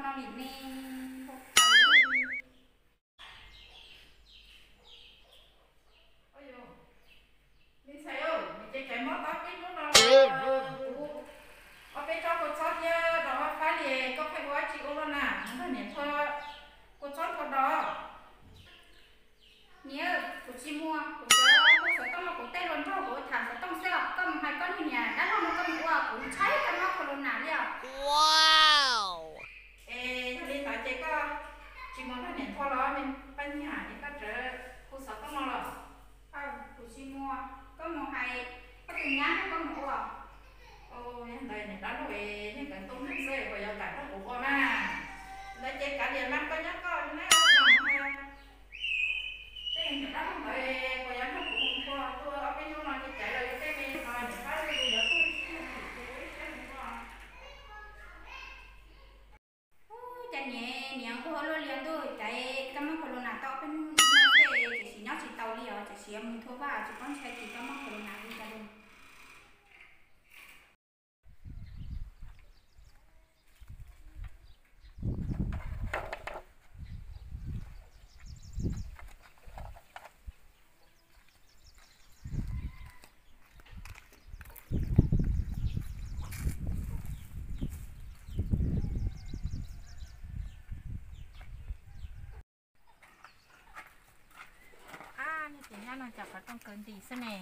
no li ne. Me ntxhais, nws ces caiv mob tau peb hnub no, kuv ob peb tsob kua txob thiab dos hab fab li, koj pheej ua dab tsi ua luaj na? Nrog niam nthua kua txob nthua dos. Niam, kuv tsis muag, kuv xav hu xov tooj los kuv tej hluas nraug kuv tham xov tooj xwb os. Koj mus hais koj niag niam dab laug no koj mus ua, kuv ntshai koj mob corona li os. Es yog li ntawd ces koj tsis mus nrog niam nthua los me Paj Nyiag, es koj tseem hu xov tooj no los? Kuv tsis muag, koj mus hais koj tus nyab no koj mus ua. Yog ntawd niam dab laug es niag kawm ntuj neeg xwb puas yuav kam nrog kuv ua mas? Ntawd ces kav liam mas koj nyob koj li na, kuv mam mus hais. Tej niam dab laug ntawd puas yuav nrog kuv mus nthua, tuaj ob peb hnub no ces caiv los yuav tej me no niam dab laug yuav tuaj ib sim neej ces ua ib siab mus nthua. Ub, cas niam, niam nquag luaj li ntuj, caiv kab mob corona tau ob peb hnub no xwb, tiam sis nyob tsis tau li os, tiam sis yuav mus nthua Vaj tsis paub ntshai kis kab mob corona li cas li. Ab, niag txiv nyab no cov qhov rooj kaw nti xwb ne.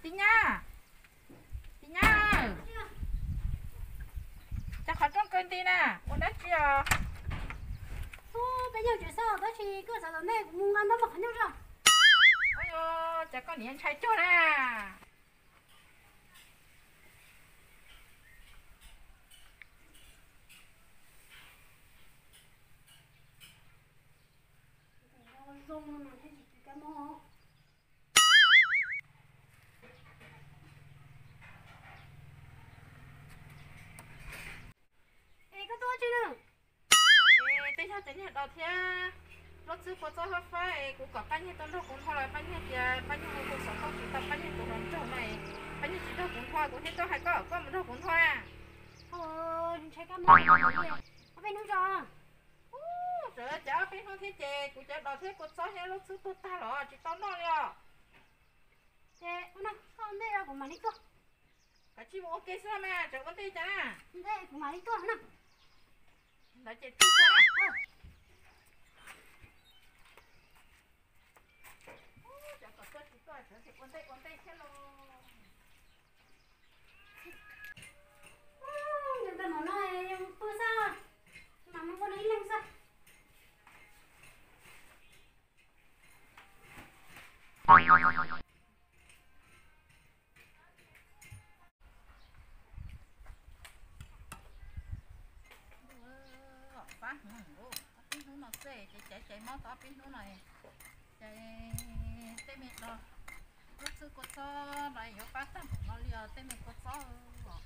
Txiv nyab, txiv nyab, cov qhov rooj kaw nti na, ua dab tsi os? Peb nyob tsev xwb, tab sis koj sawv tom ntej kuv mus nqa ntaub npog qhov ncauj zog. Ua, cas koj niam ntshai cuag na. Zoo no mas thiaj tsis kis kab mob. Es koj tuaj ua dab tsi na? Es tej yog cov niag dos thiab lub txwb kua txob hab fab es kuv kom Paj Nyiag tuaj nrog kuv nthua los Paj Nyiag tias Paj Nyiag hu hu xov tooj tsis tau, Paj Nyiag tus hluas nraug no es Paj Nyiag tsis nrog kuv nthua, kuv thiaj tuaj hais koj, koj mus nrog kuv nthua. Ntshai kab mob, ob peb hnub tso. Ub, tseem caiv ob peb hnub thiab ces kuv cov dos thiab kua txob thiab lub txwb tuag tag los tsis tau noj li os. Ces ua no, koj ua ntej kuv mam li tuaj. Koj tsis mus ua ke xwb mas tseem ua ntej cas? Ntej kuv mam li tuaj no. Ntawd ces tuaj tuaj na. Cov kom tuaj tsis tuaj, tseem ua ntej ua ntej thiab los. Ntawm no pw xwb, mam mus ua ib leeg xwb. Fab hwv, ob peb hnub no xwb ces caiv caiv mob tau ob peb hnub no. Ces tej me dos, lub txwb kua txob no yuav pab tag npaum no li os, tej me kua txob os.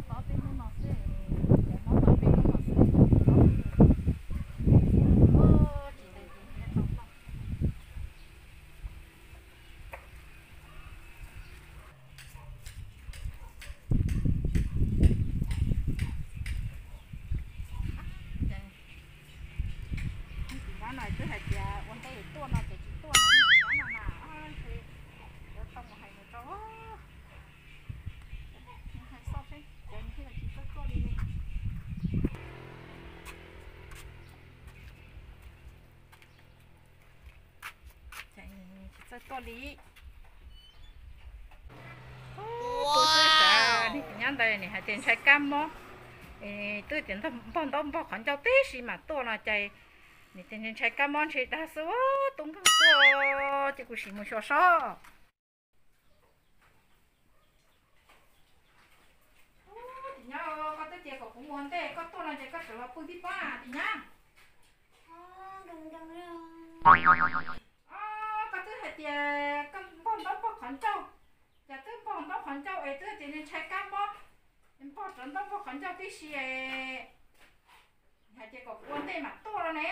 Tau peb hnub no xwb, caiv mob tau peb hnub no xwb. Tsis ntev ces nws yuav tau noj. Ces txiv nyab no twb hais tias ua ntej tuaj no ces tsis tuaj no, txiv nyab no na, ntshe yuav tau mus hais nws rau, hais xoj seb ces nws thiaj li tsis txawj tuaj li. Tsis txawj tuaj li. Tus xwb sav, niag txiv nyab ntawd nws hais tias ntshai kab mob, twb tias npog ntaub npog qhov ncauj tib si mam tuaj no ces nws tias ntshai kab mob ntshe dag xwb, tub nkeeg xwb, ces kuv sim mus xyuas saib. Ces koj rov los pw tib pob tim nyab. Koj twb hais tias koj npog ntaub npog qhov ncauj, ces twb npog ntaub qhov ncauj es twb tias ntshai kab mob, npog rov ntaub npog qhov ncauj tib si es hais tias kom kuv ua ntej mam tuaj los ne.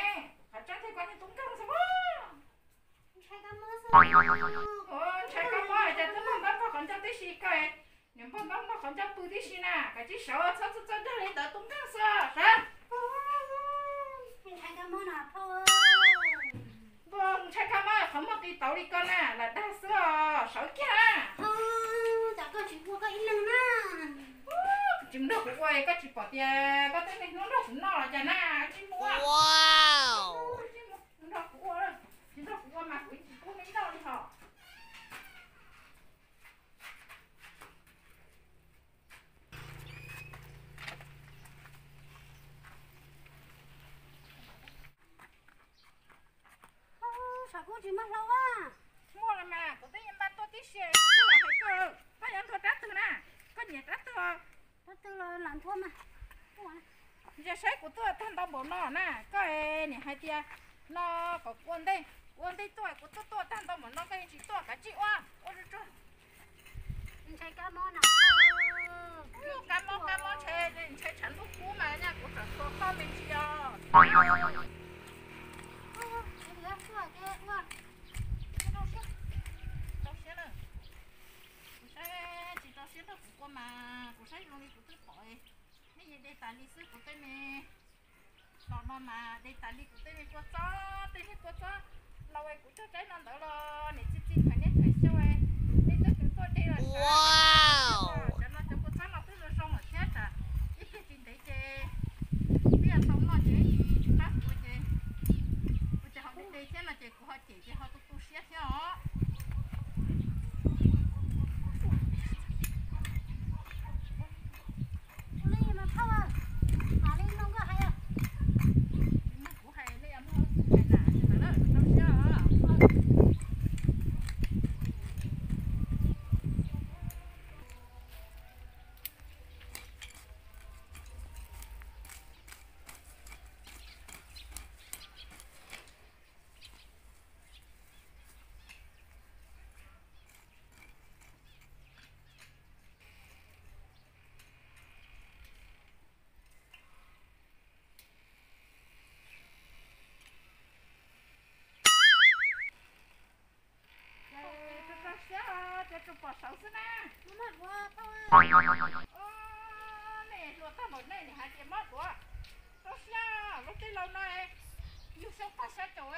Qhov tseeb tiag koj niag tub nkeeg xwb. Ntshai kab mob, cas twb npog ntaub npog qhov ncauj tib si koj, niam npog ntaub npog qhov ncauj pw tib si na, koj tsis sawv txhob txawj txawj dag li ntawd tub nkeeg xwb sawv. Ntshai kab mob qhov muaj qis tauv li koj na, lam dag xwb os, sawv kiag na. Cas koj tsis ua koj ib leeg na? Tsis mus nrog kuv ua, koj tsis pom tias koj twb niaj hnub nrog kuv noj los cas na, tsis mus. Nrog kuv ua, tsis nrog kuv ua mas kuv tsis pub neb noj li hos. Saum kuv tsis muaj hlau a. Muaj los mas, kuv twb yeej npaj tuaj tib si, kuv twb los hais koj, koj yuav nthua rab twg na? Koj nyiam rab twg os? Rab twg los lam nthua mas. Ntsia saib kuv tuaj tag ntau npaum no na, koj niam hais tias no kom kuv ua ntej, kuv ua ntej tuaj, kuv tuaj tuaj tag ntau npaum no koj yeej tsis tuaj, kav tsij ua, ua tsuag tsuag. Ntshai kab mob na. Kab mob, kab mob ntshe, ntshe tshav ntuj kub mas nyaj kuv tseem txhua koj me ntsis os. Rau siab na. Kuv saib tsis rau siab nrog kuv kua mas kuv saib zoo li kuv twb pom nej yeej de tas li xwb, kuv tej me los no mas de tas li kuv tej me kua txob, tej niag kua txob laus kuv cog tsaib no ntawd los niam txi txi thaiv niaj thaiv xyoo, nej twb tuaj de los. Cov no cov kua txob no twb zoo zoo lawm thiab tsam ib pliag tsis ntev ces twb yuav tau noj ces ib tsab kuv ces, ua cas ho de de thiab no ces kuv ho cem ces ho tu tu siab thiab os. Ua li mas phauj, mam li mloog koj hais. Kuv hais nej muab hais na, rau siab os. Ces rau rau siab, ces tsuas pom saud xwb na. Nej hluas tag npaum nej, nej hais tias mob duav. Rau siab, lub caij laus no yug xyoo tag xya caum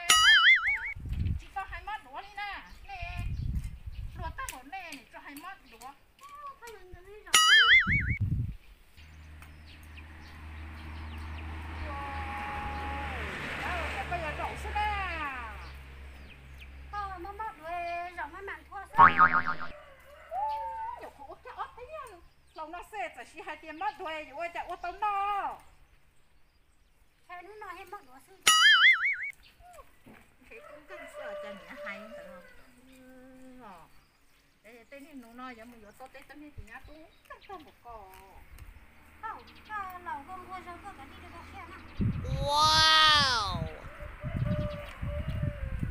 tsis tau hais mob duav li na. Nej hluas tag npaum nej, nej tsuas hais mob duav. Koj yuav zaum xwb na. Koj mob mob duav zaum maj mam nthua xwb. Nyuam qhuav ua kiag ob peb nyuag hlau no xwb txawm sis hais tias mob duav yuav ua cas ua tau noj. Hnub no he mob duav xwb. Ntshe tub nkeeg xwb cas niam hais ntawd. Tej niag nus no yuav mus yuav txog tej tug niag txiv nyab tub nkeeg tag npaum ko. Koj laus koj nquag zog koj kav tsij rau koj siab na.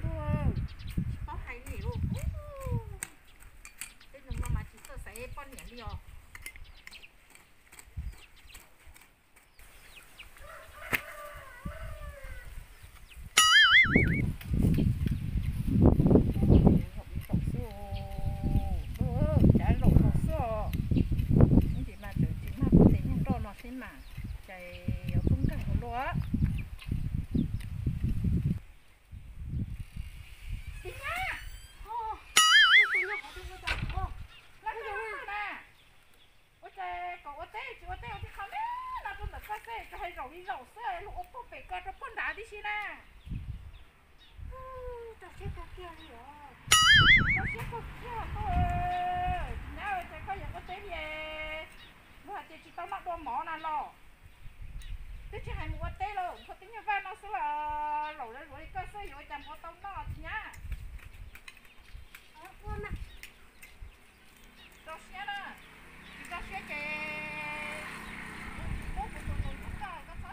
Tsis paub hais li lauj. Tej nus no mas tsis txawj xaiv poj niam li os. Zaum xwb, cav zaum zaum xwb os. Ib ntsis mas tseem tsis mag kuv tej niag nroj no xwb mas, cas yuav tub nkeeg ua luaj. Txiv nyab, ua cas kom ua teb tsis ua teb ua tib qho me no rau ntawm koj xwb, koj hais zaum li zaum xwb, luag ua puag pem koj rau puag nrad tib si na. Rau siab kawg kiag li os. Rau siab kawg kiag koj. Txiv nyab, cas koj yuav ua teb li, luag hais tias tsis tau noj dua mov na los. Twb tsis hais mus ua teb los, nrog tib nyuag vaj no xwb los, zaum zuav li koj xwb yuav ua cas mus ua tau noj txiv nyab. Rau siab na, tsis rau siab ces kuv tsis pub kuv tus nus ntxub koj, koj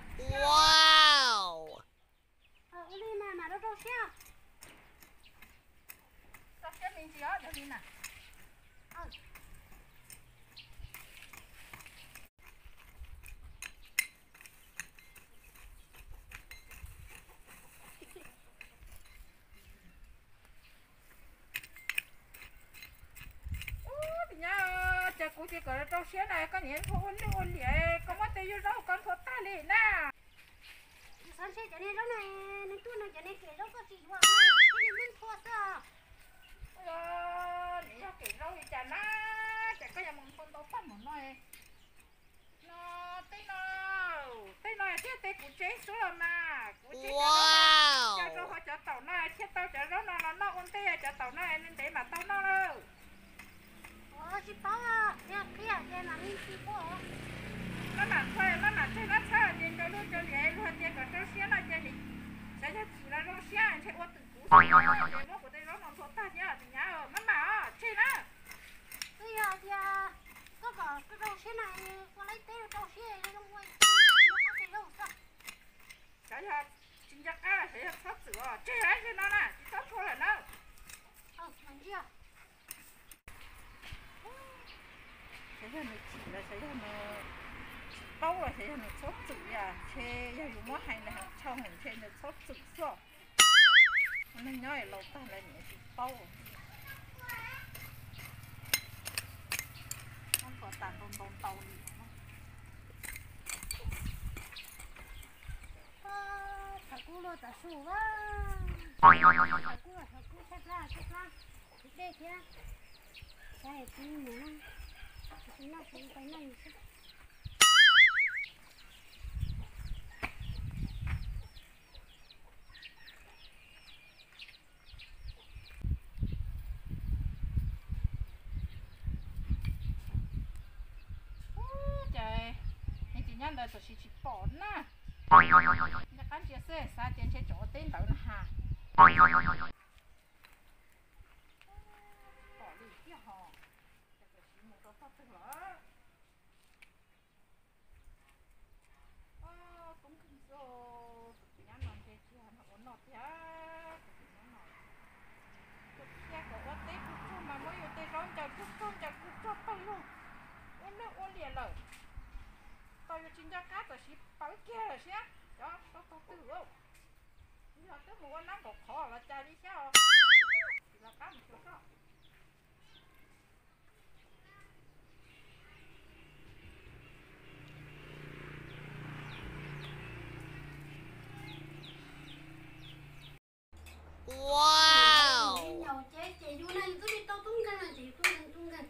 Li na. Ub, tus nyab, cas kuv ces kom rau siab na, koj niam nthua ua lwj ua liam, koj muab tej yug zaub koj nthua tag li na. Xav ntshe cov niag zaub no, nws tuaj no cov niag kem zaub koj tsis yuav, nws nthua xwb. Nws yog kem zaub li cas na, ces koj yuav mus nthua ntau tag mus no. No, tej no, tej no thiaj tej kuv tseb xwb los mas, kuv tseb cov zaub no, coj rau hauv cov taum no thiaj tau cov zaub no los noj ua ntej, cov taum no ntev ntev mam tau noj lawm. Tsis paub, qhia qhia ces mam li tsis paub. Maj mam txhawj, maj mam tseg mab txhawj ces nco lub nco liam, luag tias kom rau siab no ces xyov yog chim los zoo siab ntshe ua twm kuv xwb ces muab kuv tej zaub no nthua tag thiab tus nyab, maj mam os, tseg na. Twb yog tias koj kom rau siab na, ua laib teb rau siab zoo ua, ua qab tej zaub xwb. Xyov yog tsis nco qab los xyov yog txhob txwm os, tseg lawm, tseg no na, tsis txhob nthua lawm na. Xyov yog nws chim los xyov yog nws tsis paub los xyov yog nws txhob txwm, yog ntshe yog yus muab hais nws heev dhau heev ntshe nws txhob txwm xwb. Neeg nyob laus tag lawm niam tsis paub. Muab nthua tas ntau ntau ntau li. Tshav kub luaj tas su, tshav kub, tshav kub, tshaib plab tshaib plab, kuv dej thiab, tshaib kuv mus, kuv noj kuv pais noj xwb. Ub, cas niag txiv nyab ntawd tam sim tsis pom na. Nco qab ntsia xwb, xav tias ntshe tseem ua teb ntawd na ha. Pom li tiag hos, cas tam sim mus rau tog twg lawm. Tub nkeeg xwb, tus txiv nyab no ntshe tsis yog ua noj tiag, tus txiv nyab no. Tus txiv nyab kom ua teb tsuag tsuag mas muab yus tej zaub ncaws tsuag tsuag ncaws tsuag tsuag pawg lug, ua lwj ua liam lawm. Tau yus tsis nco qab tam sim pawv kiag lawm siab, cov zaub tog twg. Yog twb mus ua nab nkaum qhov los cas li thiab os. Tsis los qab mus xyuas soj. Nyaum ces ces yus na yus twb li tau tub nkeeg no ces yus tub nkeeg tub nkeeg.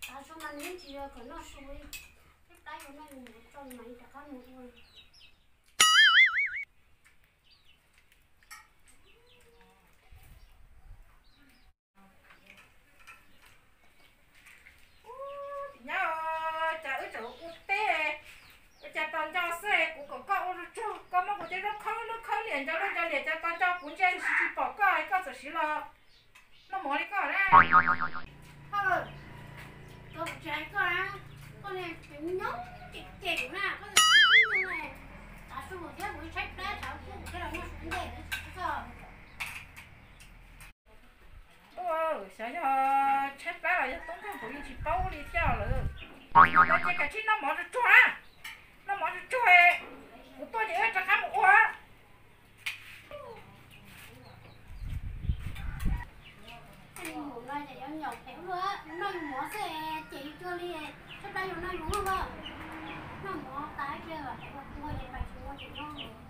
Tav su mas nws yeej tsis yog kom noj su li. Peb plab yus no yus mus tso mas yus rov qab mus ua. Ub, txiv nyab, cas wb tseem ua teb, ua cas tos nco xwb, kuv kom koj ua tsuag tsuag, koj muab kuv tej zaub khawb lub khawb liam nco lub nco liam, cas tos nco kuv ntsia tsis tsis pom koj, koj txawm siv los noj mov li koj na. Koj tsis hais koj na, koj niag cev nyob cem cem kuv na, koj tsis hais kuv na, tav su thiab kuv tshaib plab tshav kub kuv thiaj los noj su ntej, tsis koj. Xyov yog tshaib plab los yog tub nkeeg kuv yeej tsis paub li thiab lawm. Koj ces kav tsij noj mov tsuag tsuag na, noj mov tsuag tsuag, kuv tuaj ces wb rov qab mus ua. Tej mus no ces yuav nyaum phem luaj, noj yus mov xwb ces yus cuag li tshaib plab yus noj yus luaj. Noj mov tas kiag los pem ua tua ces pais tsis ua ces nyob.